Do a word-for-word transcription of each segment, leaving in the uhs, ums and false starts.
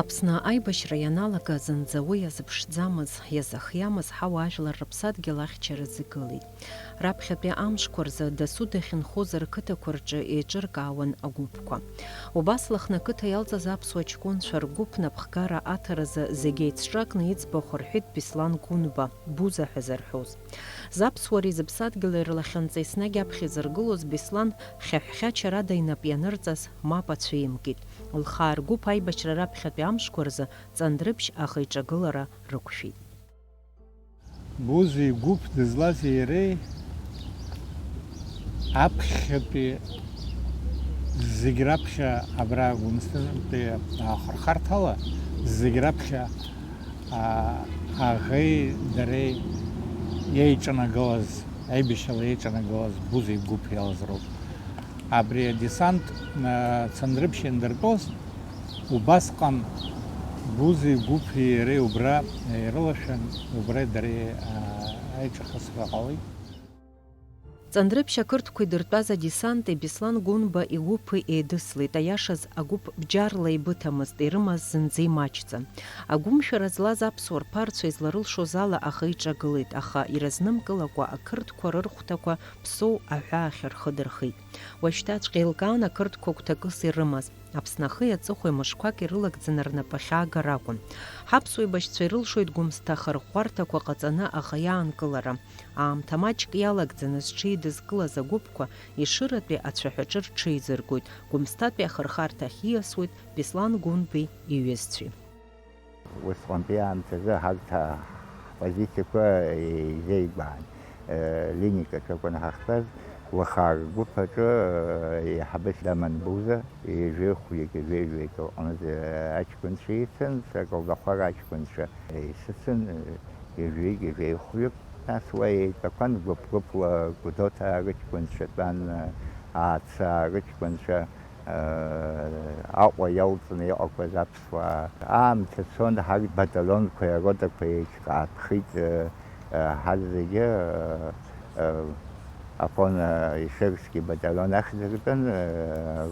Аԥсны аибашьра ианалага зынӡа уи иазыԥшӡамыз, иазыхиамыз ҳауаажәлар рыԥсадгьыл ахьчаразы гылеит. Раԥхьатәи амшқәа рзы дасу дахьынхоз рқыҭақәа рҿы еиҿыркаауан агәыԥқәа. Убас Лыхны ақыҭа иалҵыз аԥсуа ҷкәынцәа ргәыԥ напхгара аҭаразы зегь еицҿакны иӡбахә рҳәеит Беслан Гәынба, Буза ҳәа зарҳәоз. Заԥсуареи зыԥсадгьыли рлахьынҵа еснагь аԥхьа изыргылоз Беслан хьаҳәхьачарада инап ианырҵаз мап ацәимкит. Лхаа ргәыԥ аибашьра раԥхьатәи амшқәа рзы Ҵандрыԥшь аха иҿагылара рықәшәеит. Бузеи гәыԥ дызлази иареи аԥхьатәи зегь раԥхьа абра Гәымсҭантәи ахырхарҭала зегь раԥхьа, а, аӷеи дареи еиҿанагылаз, аибашьала еиҿанагылаз Бузеи гәыԥ иалаз роуп. Абри адесант, а, Цандрыԥшь иандыртәоз, убасҟан Бузеи гәыԥи иареи убра ирылашәан, убра дареи, а, аиҿахысра ҟалеит. Ҵандрыԥшь ақырҭқәа идыртәаз адесанти Беслан Гәынба игәыԥи еидыслеит, аиашаз агәыԥ бџьарла еибыҭамызт, ирымаз зынӡа имаҷӡан. Агәымшәара злаз аԥсуа рԥарцәа изларылшоз ала аӷа иҿагылеит, аха иразнымгылакәа ақырҭқәа рырхәҭақәа Ԥсоу аҳәаахь рхы дырхеит. Уажәшьҭаҵәҟьа еилкаан ақырҭқәа гәҭакыс ирымаз. Аԥсны ахи аҵыхәеи мышқәак ирылагӡаны рнапы ахьаагара акәын. Ҳаԥсуа еибашьцәа ирылшоит Гәымсҭа ахырӷәӷәарҭақәа ҟаҵаны аӷа иаанкылара. Аамҭа маҷк иалагӡаны зҽеидызкылаз агәыԥқәа Ешыратәи ацәаҳәаҿы рҽеизыргоит, Гәымсҭатәи ахырхарҭахь ииасуеит Беслан Гәынбеи иҩызцәеи. Усҟантәи аамҭазы ҳарҭ ҳпозициақәа еизеигәаан, линиак аҿы акәын ҳахьтәаз, уаха агәыԥ аҿы еиҳабыс даман Буза, ҩажәеи хәҩык, ҩажәи жәаҩык рҟынӡа аҷкәынцәа ицын, сара Калдахәара аҷкәынцәа исыцын, ҩажәеи, ҩажәеи хәҩык. Нас уа еитәақәан гәыԥ-гәыԥла Гәдоуҭаа рыҷкәынцәа тәан, Аацаа рыҷкәынцәа, Аҟәа иалҵны иҟақәаз аԥсуаа. Аамҭа цон, ҳарҭ баталионқәеи аротақәеи еиҿкаатәхеит, ҳарҭ зегьы Афон Ешерски баталион ахьӡыртәын,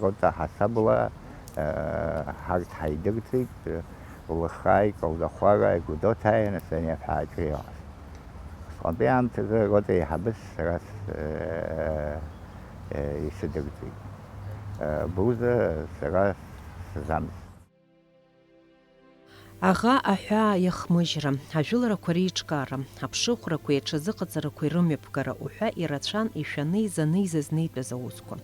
рота ҳасабла ҳарҭ ҳаидырҵеит, Лыхааи, Калдахәараи, Гәдоуҭааи, нас ани аҳәааҿы иҟаз. Усҟантәи аамҭазы арота еиҳабыс сара с-, э, э, исыдырҵеит. Э, Буза сара сзамз. Аӷа аҳәаа иахмыжьра, ажәыларақәа реиҿкаара, аԥшыхәрақәеи аҽазыҟаҵарақәеи рымҩаԥгара уҳәа ирацәан ишәаны изаны изызнеитәыз аусқәа.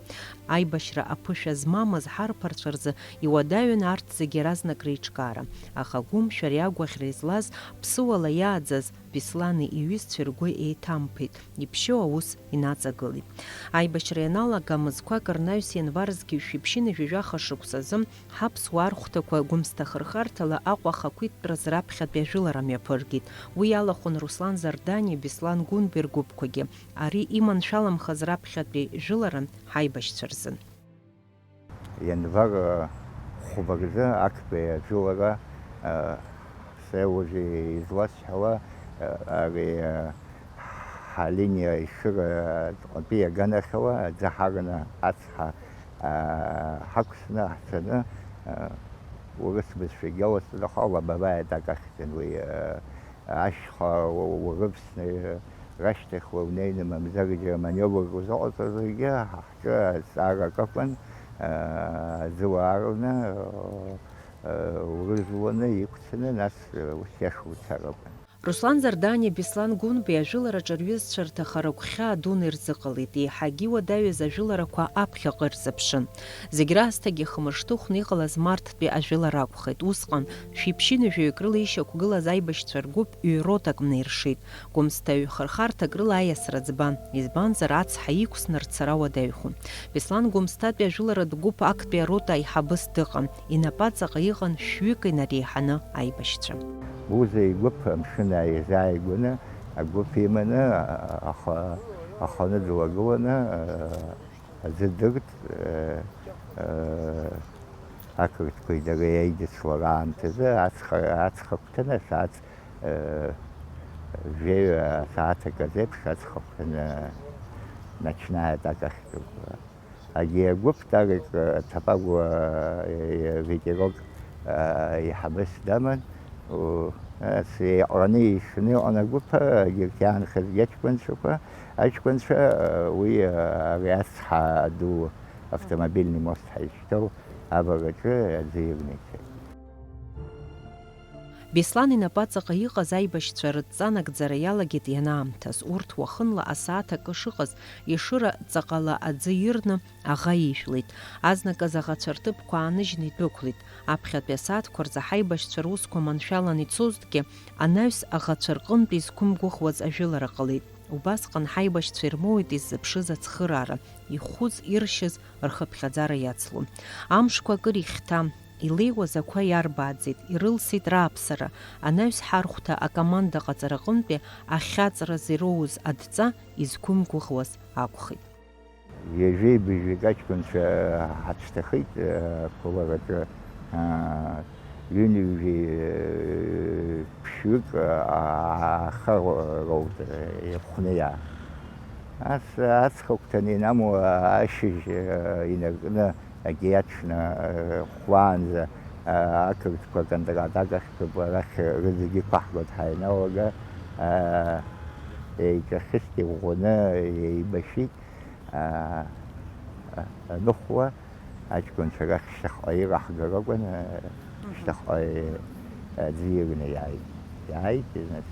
Аибашьра аԥышәа змамыз ҳарԥарцәа рзы иуадаҩын арҭ зегьы иаразнак реиҿкаара, аха агәымшәареи агәаӷьреи злаз, ԥсыуала иааӡаз, Беслани иҩызцәеи ргәы еиҭамԥеит, иԥшьоу аус инаҵагылеит. Аибашьра ианалага мызқәак рнаҩс ианвар зқьи жәшәи ԥшьынҩажәи жәаха шықәсазы ҳаԥсуаа рхәҭақәа Гәымсҭа ахырхарҭала Аҟәа ахақәиҭтәразы раԥхьатәи ажәылара мҩаԥыргеит. Уи иалахәын Руслан Зардани Беслан Гәынбеи ргәыԥқәагьы. Ари иманшәаламхаз раԥхьатәи жәыларан ҳаибашьцәа рзын. Ианвар хәба рзы актәи ажәылара, э, сеужьы изласҳәауа, э, ари, э, ҳалиниа Ешыратәи аганахьала аӡы ҳарны ацҳа, э, ҳақәсны ҳцаны, э, урыс бызшәагьы аласҵоит, аха лобовая атака ахьӡын уи, э, ашьха у-, урывсны, рашьҭахьла унеины, мамзаргьы аманиовр узыҟаҵозаргьы, ҳа-, ҳҿы азҵаара акакәын, аа, аӡы уаарланы, аа, урызуланы, иқәцаны, нас, ус иашоу уцар акәын. Руслан Зардани Беслан Гәынбеи ажәылараҿы рҩызцәа рҭахара гәхьаа дуны ирзыҟалеит, еиҳагьы иуадаҩыз ажәыларақәа аԥхьаҟа ирзыԥшын. Зегь раасҭагьы хымышҭыхәны иҟалаз марттәи ажәылара акәхеит. Усҟан шәиԥшьынҩажәаҩык рыла ишьақәгылаз аибашьцәа ргәыԥ ҩ-ротак наиршеит. Гәымсҭа ҩ-хырхарҭак рыла аиасра ӡбан, избанзар, ацҳа иқәсны рцара уадаҩхон. Беслан Гәымсҭатәи ажәыларатә гәыԥ актәи арота аиҳабыс дыҟан, инапаҵаҟа иҟан шәҩык инареиҳаны аибашьцәа. Буза игәыԥ амшын ааизааигәаны, агәыԥ иманы, аха-, аханы длагыланы, аӡы дырт, э, э, ақырҭқәеи дареи аидыслара аамҭазы ацха, ацха агәҭаны асааҭ, э, жәаҩа, асааҭ акы азеиԥш ацха агәҭаны ночная атака ахьӡуп. Агьи агәыԥ Тарик, э, Ҭапагәа, э, ветерок, Еиҳабыс даман, нас еиҟараны ишаны иҟан агәыԥ, егьырҭ иаанхазгьы аҷкәынцәақәа, аҷкәынцәа, уи ари ацҳа ду автомобильный мост ҳәа изышьҭоу авараҿы аӡы ирны ицеит. Беслан инапаҵаҟа иҟаз аибашьцәа рыдҵа нагӡара иалагеит ианаамҭаз. Урҭ уахынла асааҭ акы шыҟаз, Ешыра ҵаҟала аӡы ирны аӷа ижәлеит. Азныказ аӷацәа рҭыԥқәа ааныжьны идәықәлеит. Аԥхьатәи асааҭқәа рзы ҳаибашьцәа русқәа маншәалан ицозҭгьы, анаҩс аӷацәа рҟынтә изқәымгәыӷуаз ажәылара ҟалеит. Убасҟан ҳаибашьцәа ирмоуит иззыԥшыз ацхыраара, ихәыз иршьыз рхыԥхьаӡара иацлон. Амшқәа акыр ихьҭа, илеиуаз ақәа иарбааӡеит, ирылсит рааԥсара, анаҩс ҳархәҭа акоманда ҟаҵараҟынтәи ахьаҵраз ироуз адҵа изқәымгәыӷуаз акәхеит. Ҩажәеи быжәҩык аҷкәынцәа ҳацәҭахеит ақәылараҿы, ҩынҩажәи ԥшьҩык аха роуд ихәны иаа. Ас аҵхагәҭаны инамоу ашьыжь инаркны агьиаҽны хәлаанӡа ақырҭқәа Кондрат агахьтәуп, арахь рызегьы иқәаҳгоит ҳаиналага, еиҿахьыст, иӷәӷәаны еибашьит. Аныхәла аҷкәынцәа рахь шьҭахьҟа ираҳгар акәын, шьҭахьҟа аӡы ирны иааит. Иааит, нас,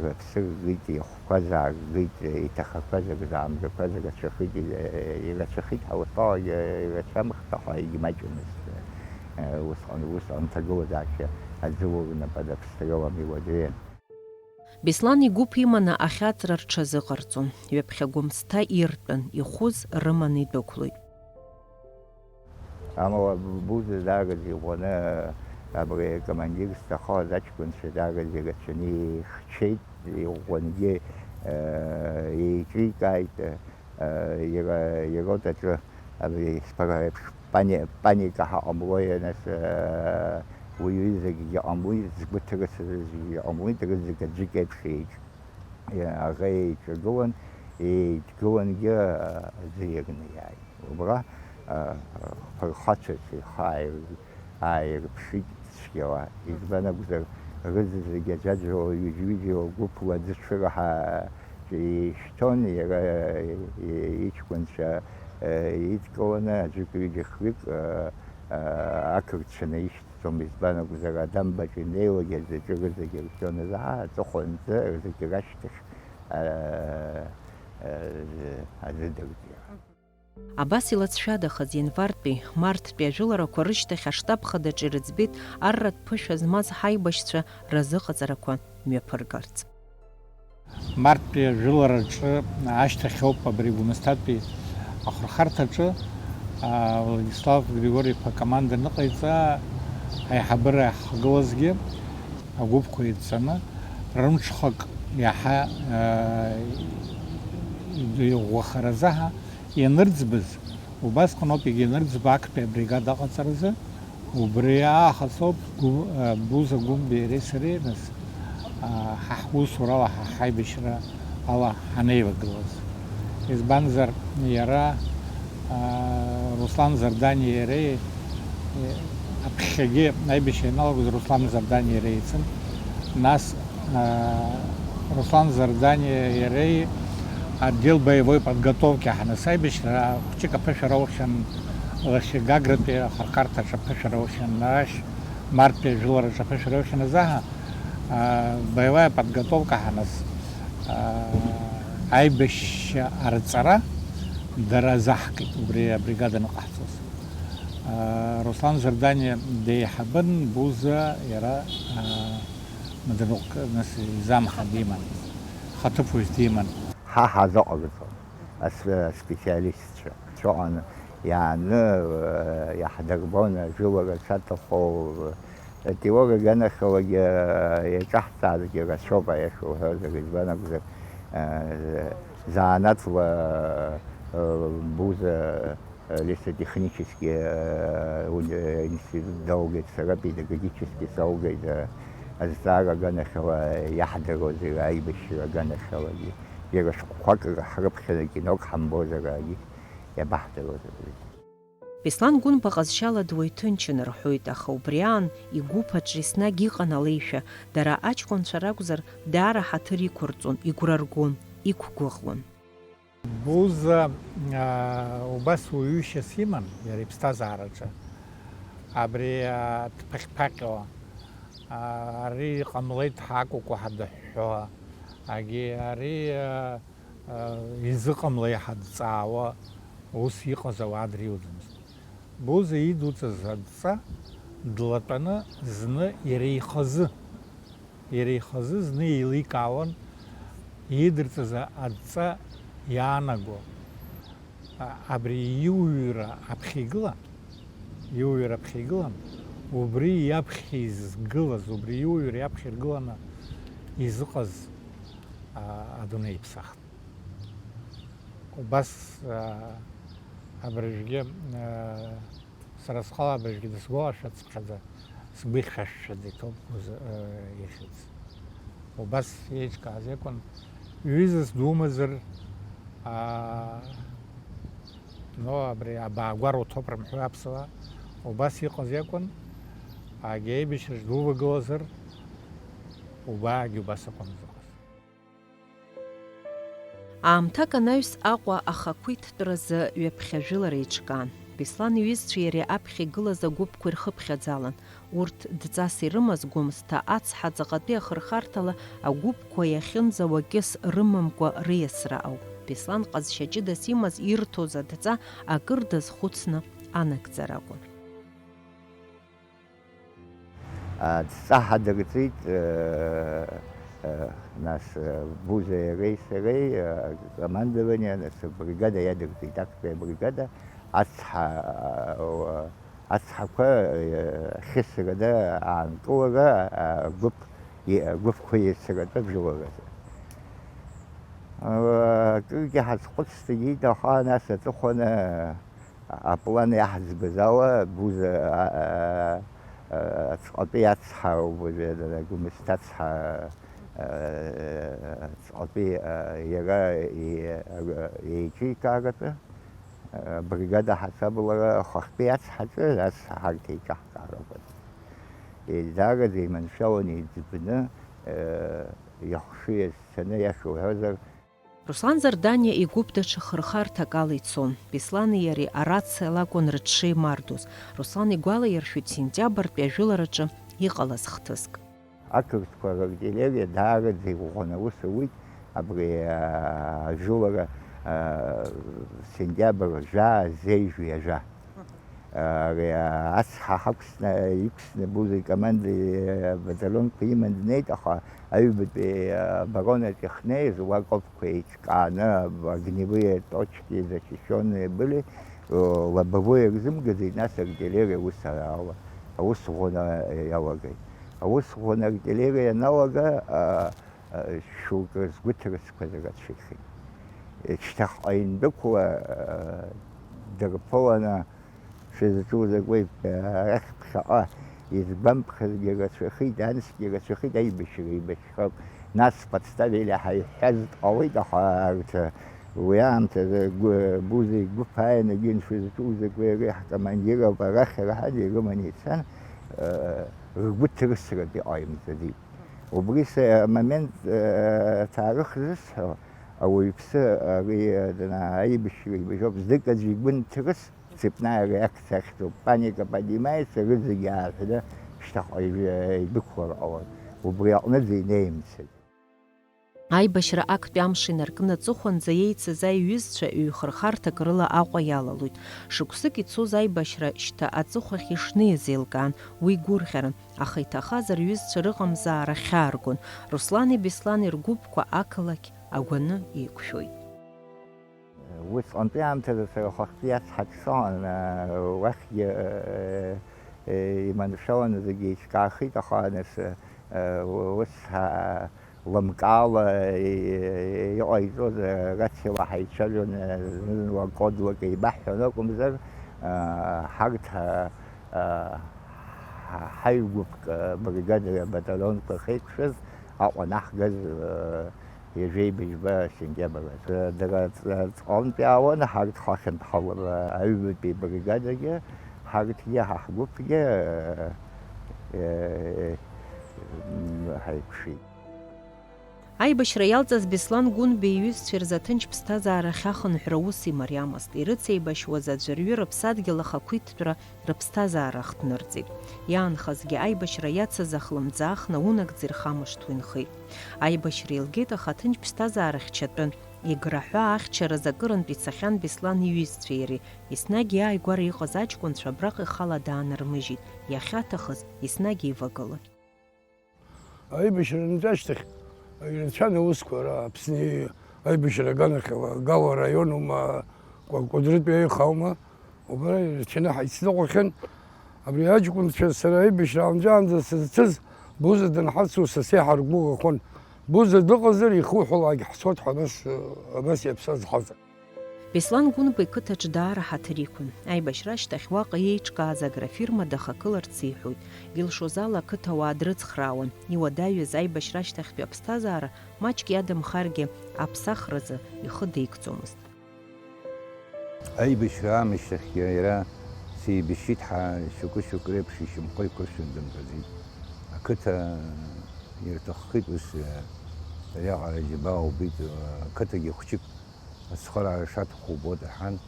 рыԥсы ргеит, ихәқәа зааргеит, иҭахақәаз, рзаамгақәаз рацәахеит, ирацәахеит ҳәа усҟалагьы ирацәамхт, аха егьмаҷымызт. Усҟан, усҟан ҭагылазаашьа аӡы урнап, адаԥсҭрылам иуадаҩын. Беслан игәыԥ иманы ахьаҵра рҽазыҟарҵон, ҩаԥхьа Гәымсҭа иртәан, ихәыз рыманы идәықәлеит. Амала Буза даараӡа иӷәӷәаны абри акомандир зҭахоз аҷкәынцәа даараӡа ирацәаны ихьчеит, иӷәӷәангьы еиҿикааит, иара иротаҿы абри исԥыра еиԥш. Пани-, паника ҳаҟамлои, нас, уаҩы зегьгьы ҟамлеит, згәы ҭрысыз зегьгьы ҟамлеит, рызегь аӡәык еиԥш еиҿ-, аӷа еиҿагылан, еидгылангьы аӡы иарны иааит. Убра, фырхацәас ихы ааир-, ааирԥшит цәгьала. Избан акәзар, рызегь аӡәаӡәала, ҩыџьа-ҩыџьала гәыԥла аӡы цәыраҳа ишьҭон, иара иҷкәынцәа идкыланы аӡәык-ҩыџьа-хҩык ақырҭцәа наишьҭ-, Избан акәзар, адамбаҿ инеиуагь аӡаҿы рызегь иршәон, аа, аҵыхәанӡа рзегь рашьҭахь, аа, аа, аӡы дыртит. Абас илацәшәадахаз ианвартәи, марттәи ажәыларақәа рышьҭахь аштаб хадаҿы ирыӡбеит арратә ԥышәа змаз ҳаибашьцәа разыҟаҵарақәа мҩаԥыргарц. Марттәи ажәылараҿы ашьҭахь ауп абри Гәымсҭатәи ахырхарҭаҿы, аа, Владислав Григори-иԥа акоманда ныҟаиҵа, аиҳабыра иаҳхагылазгьы агәыԥқәа еидҵаны, рымҽхак иаҳа, аа, иӷәӷәахаразы ҳа ианырӡбыз, убасҟан ауп егьанырӡба актәи абригада аҟаҵаразы, убри аахыс ауп Гәы-, а, Буза Гәымбеи иареи сареи, нас, а, ҳа ҳусурала, ҳа ҳаибашьра ала ҳанеивагылаз. Избанзар, иара, а, Руслан Зардани иареи, э, аԥхьагьы аибашьра ианалагоз Руслан Зардани иареи еицын, нас, Руслан Зардани иареи отдел боевой подготовки ҳанасаибашьра, хәҷык аԥышәара аухьан, лахьыгагратәи ахырхарҭаҿы аԥышәара аухьан, арахь марттәи ажәылараҿы аԥышәара аухьан азы аҳа, боевая подготовка ҳанас, аибашьра арҵара дара азаҳкит, убри абригада аныҟаҳҵоз. Руслан Зардани деиҳабын, Буза иара Маднук, нас, изамҳа диман, хаҭыԥуаҩыс диман. Ҳа ҳазыҟаҵон, ас-, аспециалистцәа. Цәаҟәан иааны, э, иаҳдырбон ажәылара шаҭаху, э, атеория аганахьалагьы, э, иаҿаҳҵаазгьы рацәоуп, аиаша уҳәозар, избан акәзар, э, занааҭла, э, Буза, Лесотехнический, э, уни-, институт далгеит, сара педагогический салгеит, э, азҵаара аганахьала иаҳдыруазеи, аибашьра аганахьалагьы, џьара шәҟәқәак ҳрыԥхьаны кинок ҳамбозаргьы иабаҳдыруаз абри. Беслан Гәынба ҟазшьала дуаҩ ҭынчын рҳәоит, аха убри аан игәыԥ аҿы еснагь иҟан алеишәа, дара аҷкәынцәа ракәзар, даара ҳаҭыр иқәырҵон, игәра ргон, иқәгәыӷуан. Буза, аа, убас уаҩышьас иман иара иԥсҭазаараҿы. Абри, аа, дԥаҟьԥаҟьо, аа, ари ҟамлеит ҳәа акәыкәу ҳадыҳәҳәо, агьи ари, аа, аа, изыҟамлеи ҳадҵаауа, ус иҟаз ауаа дриуӡомызт. Буза идуҵаз адҵа длатәаны зны иара ихазы, иара ихазы зны еиликаауан идырҵаз адҵа иаанаго. А, абри иуҩра аԥхьа игылан, иуҩра аԥхьа игылан, убри иаԥхьа изгылаз, убри иуҩра иаԥхьа иргыланы изыҟаз, а, адунеи иԥсахт. Убас, аа, абыржәгьы, аа, сара схала абыржәгьы дысгәалашәацыԥхьаӡа, сгәы ихьшәашәаӡа иҭоуп, аа, ихьӡ. Убас еиҿкааз иакәын, ҩызас думазар, аа, ну, абри абаагәара уҭоуп рымҳәои аԥсуаа, убас иҟаз иакәын, агьи аибашьраҿ дувагылазар, убаагьы убас акәын зыҟаз. Аамҭак анаҩс Аҟәа ахақәиҭтәразы ҩаԥхьа жәылара еиҿкаан. Беслан иҩызцәеи иареи аԥхьа игылаз агәыԥқәа ирхыԥхьаӡалан. Урҭ дҵас ирымаз Гәымсҭа ацҳа ҵаҟатәи ахырхарҭала агәыԥқәа иахьынӡауа кьыс рымамкәа рыиасра ауп. Беслан ҟазшьа ҷыдас имаз ирҭоз адҵа акыр дазхәыцны анагӡара акәын. Адҵа ҳадырҵеит, э, э, нас, э, Буза иареи сареи, э, акомандование, нас абригада иадырҵеит, актәи абригада, ацҳа, э, ацҳақәа, э, ахьысрада аанкылара, э, гәыԥ, и-, гәыԥқәа иацратәы абжьаларазы. Э, акыргьы ҳазхәыцт, егьит, аха нас аҵыхәаны, аплан иаҳӡбаз ала, Буза, а, а, а, ацҟатәи ацҳа, Гәымсҭа ацҳа, а, ацҟатәи, а, иара и-, а, еиҿикааратәы, а, бригада ҳасабала хыхьтәи ацҳаҿы, ас ҳарҭ еиҿаҳкаарақәан. Еизараӡа иманшәалан еиҵбны, а, ихшыҩ азцаны, иашоу ҳәозар, Руслан Зарданиа игәыԥ даҽа хырхарҭак ала ицон. Беслани иареи арациала акәын рыҽшеимардоз. Руслан игәалаиршәеит сентиабртәи ажәылараҿы иҟалаз хҭыск. Ақырҭқәа рартиллериа даараӡа иӷәӷәаны аус ауеит абри, аа, ажәылара, аа, сентиабр жәаа, зеижә ҩажәа. Ари ацҳа ҳақәсны, иқәсны Буза икоманда абаталионқәа иман днеит, аха аҩбатәи абаронаҿ иахнеиз уа акопқәа еиҿкааны, огневые точки защищённые были, лобовое рзымгаӡеит, нас артиллериа аус ала, аус ӷәӷәаны иалагеит. Аус ӷәӷәаны артиллериа аналага, а, а, шьоукы рызгәы ҭрысқәаз рацәахеит. Шьҭахьҟа индәықәла, а, дырԥыланы, шәызҿу закәи, арахь ԥхьаҟа, избамԥхазгьы рацәахеит, ансгьы рацәахеит, аибашьра еибашьроуп. Нас Подставили ҳәа иҳәаз ҟалеит, аха арҭ уи аамҭазы гәы-, Буза игәыԥ ааины, егьин, шәызҿу закәи, ари ҳкомандир ауп, арахь раҳан ирыманы ицан, э, ргәы ҭрысратәы иҟаимҵаӡеит. Убри са-, амомент, э, аҭаарых зысҳәо, ауаҩԥсы ари, э, дана-, аибашьра еибашьроуп, знык аӡәы игәы нҭрыс, цепная реакциа ахьӡуп, паника поднимается, рызегьы ааҳәны шьҭахьҟа ижә-, идәықәлар ҟалон. Убри аҟныӡа инеимцеит. Аибашьра актәи амш инаркны аҵыхәанӡа еицыз аиҩызцәа ҩ-хырхарҭак рыла Аҟәа иалалоит. Шықәсык ицоз аибашьра шьҭа аҵыхәахь ишнеиз еилкаан, уи гәырӷьаран, аха иҭахаз рҩызцәа рыҟамзаара хьааргон. Руслани Беслани ргәыԥқәа ақалақь агәаны еиқәшәоит. Усҟантәи аамҭазы сара хыхьтәи ацҳаҿ соан, уахьгьы, э, э, иманшәаланы зегьы еиҿкаахеит, аха нас, э, ус, а, лымкаала, э, иҟаиҵоз, э, рациала ҳаицәажәон, э, зны-зынла кодлак еибаҳҳәон акәымзар, э, ҳарҭ, э, э, ҳа-, ҳаҩ-гәыԥк, э, бригадеи абаталионқәа ахьеиқәшәаз, Аҟәа анаҳгаз, э, Ҩажәеибажьба сентиабр азы. Дара ҵ-, ҵҟьантәи аауан, ҳарҭ ҳахьынтә ҳаура аҩбатәи бригадагьы, ҳарҭгьы, ҳа ҳгәыԥгьы, э, э, м, ҳаиқәшәеит. Аибашьра иалҵыз Беслан Гәынба иҩызцәа рзы аҭынч ԥсҭазаара ахьахынҳәра ус имариамызт. Ирыцеибашьуаз аӡәырҩы рыԥсадгьыл ахақәиҭтәра рыԥсҭазаара ахҭнырҵеит. Иаанхазгьы аибашьра иацыз ахлымӡаах наунагӡа ирхамышҭуа инхеит. Аибашьра еилгеит, аха аҭынч ԥсҭазаара хьчатәын. Еграҳәа ахьчараз акырынтә ицахьан Беслан иҩызцәеи иареи. Еснагь иааигәара иҟаз аҷкәынцәа абраҟа ихала даанармыжьит, иахьаҭахыз еснагь еивагылан. Аибашьра анҵәа ашьҭахь ирацәан аусқәа ара Аԥсни аибашьра аганахьала, Гауа араион аума, Кәа-, Кәыдрытәи аиха аума, убра ирацәаны ҳаицныҟәахьан. Абри аҷкәынцәа сара аибашьра аанҵәаанӡа сызцыз Буза данҳацу са сеиҳа ргәы ӷахон. Буза дыҟазар ихуҳәалак ҳцот ҳәа абас, абас иаԥсаз ҳаҵа. Беслан Гәынба иқыҭаҿ даара ҳаҭыр иқәын. Аибашьра ашьҭахь уаҟа иеиҿкааз агрофирма дахагыларц иҳәоит. Илшоз ала ақыҭауаа дрыцхраауан. Иуадаҩыз аибашьра ашьҭахьтәи аԥсҭазаара маҷк иадамхаргьы аԥсахразы ихы деигӡомызт. Аибашьра аамышьҭахьгьы иара сеибашьит ҳәа шьоукы-шьоукы реиԥш ишьамхы еиқәыршәаны дымтәаӡеит. Ақыҭа ирҭаххеит ус, ариаҟара џьабаа убеит, ақыҭагьы хәҷык ацхыраара шаҭаху убоит рҳәан,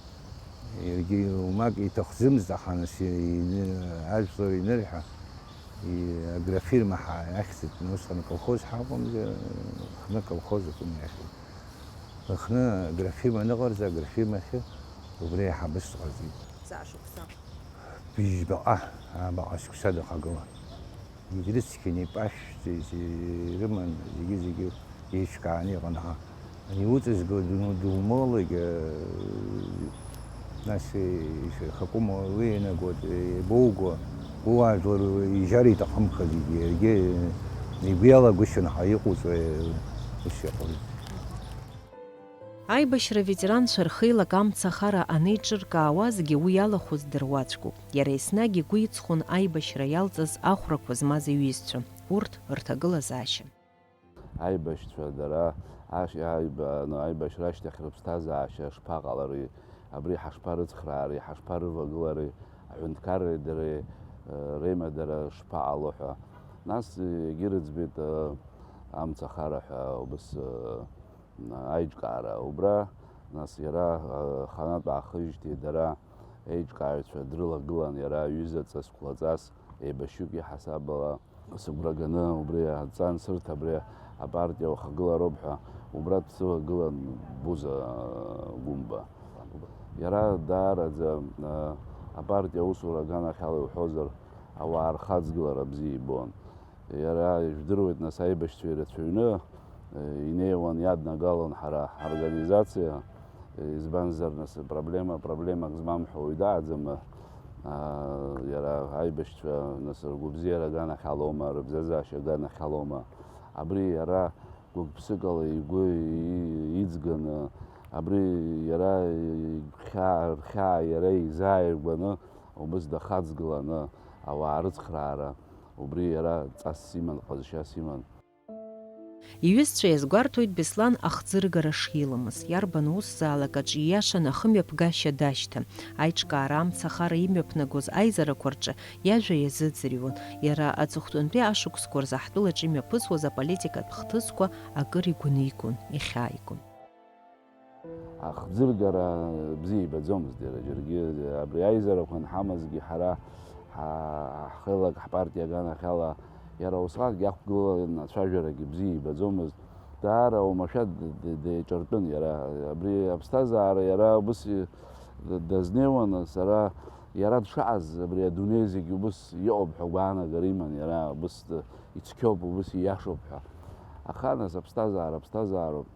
иаргьы умак иҭахӡымызт, аха нас ины-, ажәлар инырҳәа, и-, агрофирма ҳа-, иахьӡытәны, усҟан аколхоз ҳакәымзар, Хны аколхоз акәын иахьӡыз. Хны агрофирма аныҟарҵа, агрофирма ахьы убри аиҳабыс дҟазҵеит. Ҵаа шықәса. Быжьбаҟа, абаҟа шықәса дахагылан. Ирыцқьан, ипашәҵа ирыман, зегьы-зегьы еиҿкааны иҟан, аха ани уҵазго ду-, думоулак, э, нас, э, ишахакәым уи ианагоит, э, иабоуго, уажәлар ижьар иҭахымхазгьы, иаргьы, э, игәы иалагәышьон ҳәа иҟоуҵо, э, ус иҟан. Аибашьра аветеранцәа рхеилак амца ахара анеиҿыркаауазгьы уи иалахәыз дыруаӡәкуп. Иара еснагь игәы иҵхон аибашьра иалҵыз ахәрақәа змаз иҩызцәа, урҭ рҭагылазаашьа. Аибашьцәа дара аш-, аиба-, ну, аибашьра ашьҭахь рыԥсҭазаашьа шԥаҟалари, абри ҳашԥарыцхраари, ҳашԥарывагылари, аҳәынҭқарреи дареи, э, реимадара шԥаҟало ҳәа. Нас егьырыӡбеит, э, амца ахара ҳәа убыс, э, аиҿкаара убра, нас иара, э, аханатә аахижьҭеи дара еиҿкааҩцәа дрылагылан, иара ҩыза ҵас, хәлаҵас, еибашьҩык иҳасабала сыгәра ганы убри адҵан сырҭ, абри апартиа ухагылароуп ҳәа, убра дсывагылан Буза, э, Гәымба. Иара даараӡа, э, апартиа аусура аганахьала иуҳәозар, ауаа рхаҵгылара бзиа ибон. Иара ижәдыруеит, нас, аибашьцәа ирацәаҩны, э, инеиуан, иаднагалон ҳара ҳорганизациа, э, избанзар, нас, проблема, проблемак змам ҳәа уаҩ дааӡам, а, иара аибашьцәа, нас, ргәабзиара аганахьалоума, рыбзазаашьа аганахьалоума, абри иара гәык-ԥсыкала игәы и-, иӡганы, абри иара игәхьаа, рхьаа иара изааигәаны, убыс дахаҵгыланы, ауаа рыцхраара, убри иара ҵасс иман, ҟазшьас иман. Иҩызцәа иазгәарҭоит Беслан ахӡыргара шиламыз, иарбан усзаалак аҿы ииашаны ахымҩаԥгашьа дашьҭан. Аиҿкаара амца ахара имҩаԥнагоз аизарақәа рҿы иажәа иазыӡырҩуан. Иара аҵыхәтәантәи ашықәсқәа рзы ҳтәылаҿы имҩаԥысуаз аполитикатә хҭысқәа акыр игәнигон, ихьааигон. Ахӡыргара бзиа ибаӡомызт иара џьаргьы. Абри аизарақәа анҳамазгьы ҳара ҳа-, ҳхеилак ҳпартиа аганахьала иара усҟак иақәгылан, ацәажәарагьы бзиа ибаӡомызт. Даара оумашәа д-, д-, деиҿартәын иара. Абри аԥсҭазаара иара убыс и-, д-, дазнеиуан, сара иара дшааз абри адунеи зегь убыс иҟоуп ҳәа гәаанагара иман иара, убыс д-, ицқьоуп, убыс ииашоуп ҳәа. Аха нас аԥсҭазаара ԥсҭазаароуп.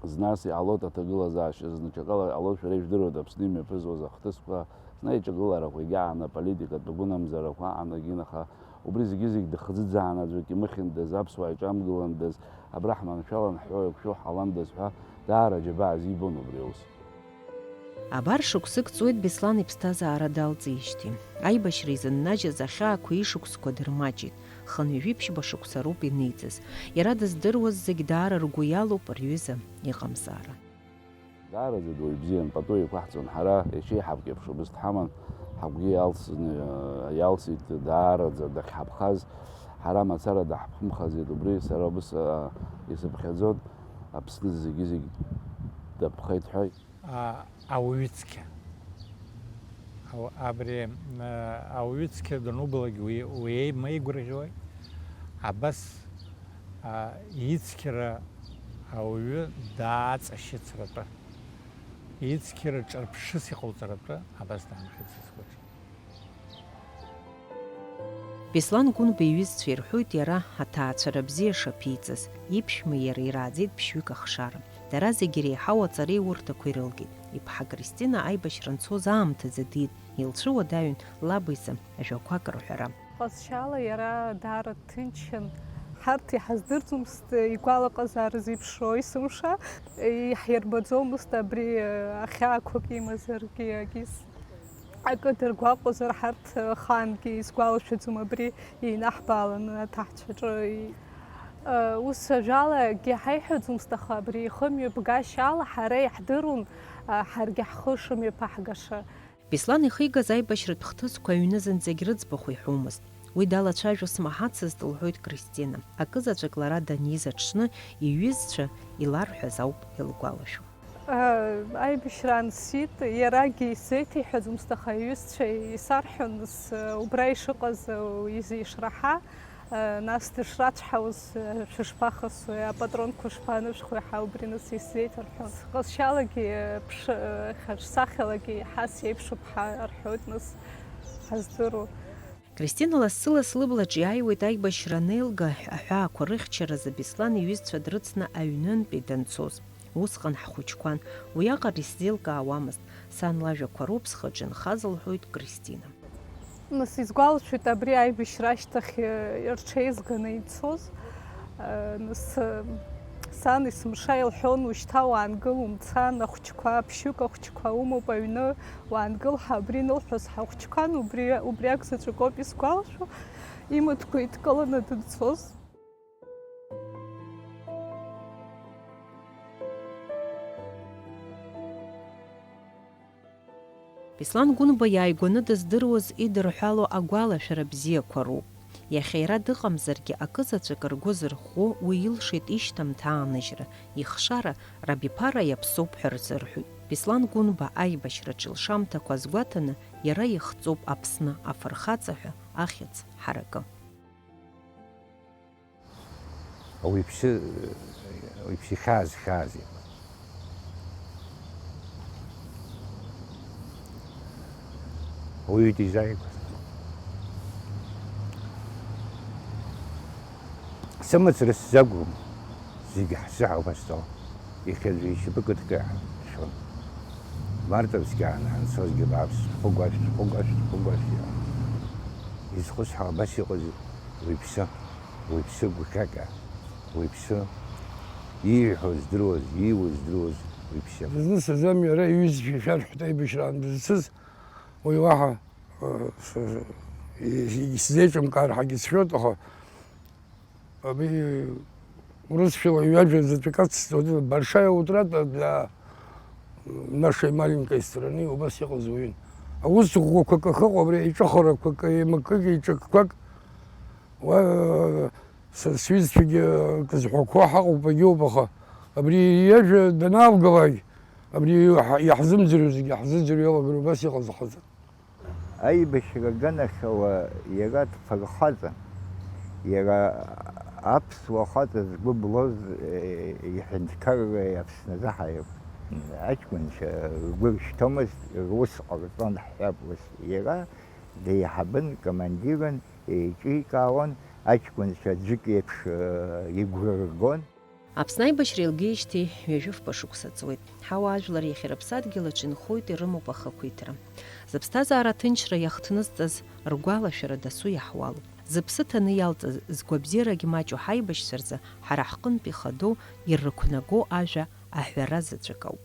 Зны ас иҟалоит аҭагылазаашьа, зны ҽакала иҟалоит, шәара ижәдыруеит, Аԥсны имҩаԥысуаз ахҭысқәа, зны аиҿагыларақәа егьааны аполитикатә агәынамӡарақәа аанагеит, аха убри зегьы-зегь дыхӡыӡааны аӡәык имыхьындаз, аԥсуаа иҿамгыландаз, абра ҳманшәалан ҳҳәо-еиқәшәо ҳҟаландаз ҳәа даара аџьабаа азибон убри аус. Абар шықәсык ҵуеит Беслан иԥсҭазаара далҵижьҭеи. Аибашьра изыннажьыз ахьаақәа ишықәсқәа дырмаҷит. Хынҩажәи ԥшьба шықәса роуп инеиҵаз. Иара дыздыруаз зегь даара ргәы иалоуп рҩыза иҟамзаара. Даараӡа дуаҩ бзиан, пату еиқәаҳҵон. Ҳара иҽеиҳабк еиԥш убыс дҳаман, ҳагәгьы иалсны, иалсит даараӡа дахьҳаԥхаз. Ҳара мацара даҳԥхымхаӡеит, убри сара убыс, а, исыԥхьаӡон, Аԥсны зегьы-зегь даԥхеит ҳәа. А, ауаҩы цқьа. Ау-, абри, а, ауаҩы цқьа данубалак уи, уеимеигәырӷьои? Абас, а, ицқьара ауаҩы дааҵашьыцратәы, ицқьара ҿырԥшыс иҟауҵаратәы абас даанхеит сызхәыцуа. Беслан Гәынба иҩызцәа ирҳәоит иара аҭаацәара бзиа шаԥиҵаз, иԥшәма иара ирааӡеит ԥшьҩык ахшара. Дара зегьы иреиҳау аҵареиурҭақәа ирылгеит. Иԥҳа Кристина аибашьра анцоз аамҭазы диит, илцәыуадаҩын лаб изы ажәақәак рҳәара. Ҟазшьала иара даара дҭынчын. Ҳарҭ иҳаздырӡомызт, игәалаҟазаара зеиԥшроу есымша, иҳирбаӡомызт абри, ахьаақәак имазаргьы акис. Акы дыргәаҟуазар, ҳарҭ, ахаангьы исгәалашәаӡом абри инаҳбааланы аҭаҳцәаҿы. Ус ажәалагьы ҳаиҳәаӡомызт, аха абри ихымҩаԥгашьала ҳара иаҳдыруан, ҳаргьы ҳхы шымҩаԥаҳгаша. Беслан ихигаз аибашьратә хҭысқәа аҩны зынӡагь рыӡбахә иҳәомызт. Уи далацәажәо смаҳацызт, лҳәоит Кристина. Акызаҵәык лара даниз аҽны иҩызцәа иларҳәаз ауп илгәалашәо. Аибашьра ансит, иарагьы исзеиҭеиҳәаӡомызт, аха иҩызцәа исарҳәон, нас, убра ишыҟаз, изишраҳа, нас дышрацәҳауаз, шәышԥахысуеи, апатронқәа шԥанышәхуеи ҳәа убри нас исзеиҭарҳәон. Ҟазшьалагьы ԥш-, хьаҿсахьалагьы иаҳа сеиԥшуп ҳәа рҳәоит нас ҳаздыруа. Кристина лассы-ласс лыблаҿ иааиуеит аибашьра анеилга аҳәаақәа рыхьчаразы Беслан иҩызцәа дрыцны аҩнынтәи данцоз. Усҟан ҳхәыҷқәан, уиаҟара исзеилкаауамызт, сан лажәақәа роуп схаҿы инхаз, лҳәоит Кристина. Нас исгәалашәоит абри аибашьра ашьҭахь, э, рҽеизганы ицоз. Э, нас, э, сан есымша илҳәон, ушьҭа уаангыл, умцан, ахәыҷқәа, ԥшьҩык ахәыҷқәа умоуп аҩны, уаангыл ҳәа абри анылҳәоз ҳахәыҷқәан, убри, убри акзаҵәык ауп исгәалашәо, имаҭәақәа идкыланы данцоз. Беслан Гәынба иааигәаны дыздыруаз идырҳәало агәалашәара бзиақәа роуп. Иахьа иара дыҟамзаргьы, акызаҵәык ргәы зырӷәӷәо уи илшеит ишьҭамҭа ааныжьра, ихшара рабиԥара иаԥсоуп ҳәа рзырҳәоит. Беслан Гәынба аибашьраҿы илшамҭақәа азгәаҭаны, иара ихҵоуп Аԥсны афырхаҵа ҳәа ахьӡ ҳаракы. Ауаҩԥсы, ауаҩԥсы ихьааз, хьаазеи. Ауаҩы дизааигәаз. Сымацара сзагәом, зегьы ҳзыҳәа убасҵала. Иахьа аӡәы ишьапы кыдкылар ҳәа дшәон. Мартовски аан ҳанцозгьы бааԥс, шәҟәы гәашә, шәҟәы гәашә, шәҟәы гәашә иаан. Изхысҳәаау абас иҟаз уаҩԥсы, уаҩԥсы гәхьаҟьа, уаҩԥсы ииҳәо здыруаз, ииуа здыруаз уаҩԥсы. Дызусҭаз амҩа ара иҩызцәа ишәарҳәт аибашьраан дызцыз, уи уаҳа, э, с-, и-, исзеиҿымкаар ҳәагьы сшәоит, аха Абри урысшәала ҩажәа заҵәык ацсҵоит, большая утрата для нашей маленькой страны, убас иҟаз уаҩын. Аус ӷәӷәақәак ахыҟоу, абри аиҿыхарақәак, еимакык, еиҿакқәак, уа, с-, сҩызцәагьы акы зҳәақәо ҳаҟоуп, агьоуп, аха абри иажәа данаавгалак, абри иаҳ-, иаҳзымӡырҩуа зегьы ҳзыӡырҩуа иалагар убас иҟаз ҳаҵа. Аибашьра аганахьала иара дфырхаҵан, иара аԥсуа хаҵа згәы блоз, е, иҳәынҭқарреи Аԥсназы ҳаиртә аҷкәынцәа ргәы ршьҭомызт, рус ҟарҵон ҳҳәап ус. Иара деиҳабын, командирын, еиҿикаауан, аҷкәынцәа аӡәык еиԥш, е, игәра ргон. Аԥсны аибашьра еилгеижьҭеи ҩажәи фба шықәса ҵуеит. Ҳауаажәлар иахьа рыԥсадгьыл аҿы инхоит, ирымоуп ахақәиҭра. Зыԥсҭазаара аҭынчра иахҭнызҵаз ргәалашәара дасу иаҳуалуп. Зыԥсы ҭаны иалҵыз, згәабзиарагь маҷу ҳаибашьцәа рзы ҳара ҳҟынтә ихадоу, ирықәнаго ажәа аҳәара заҵәык ауп.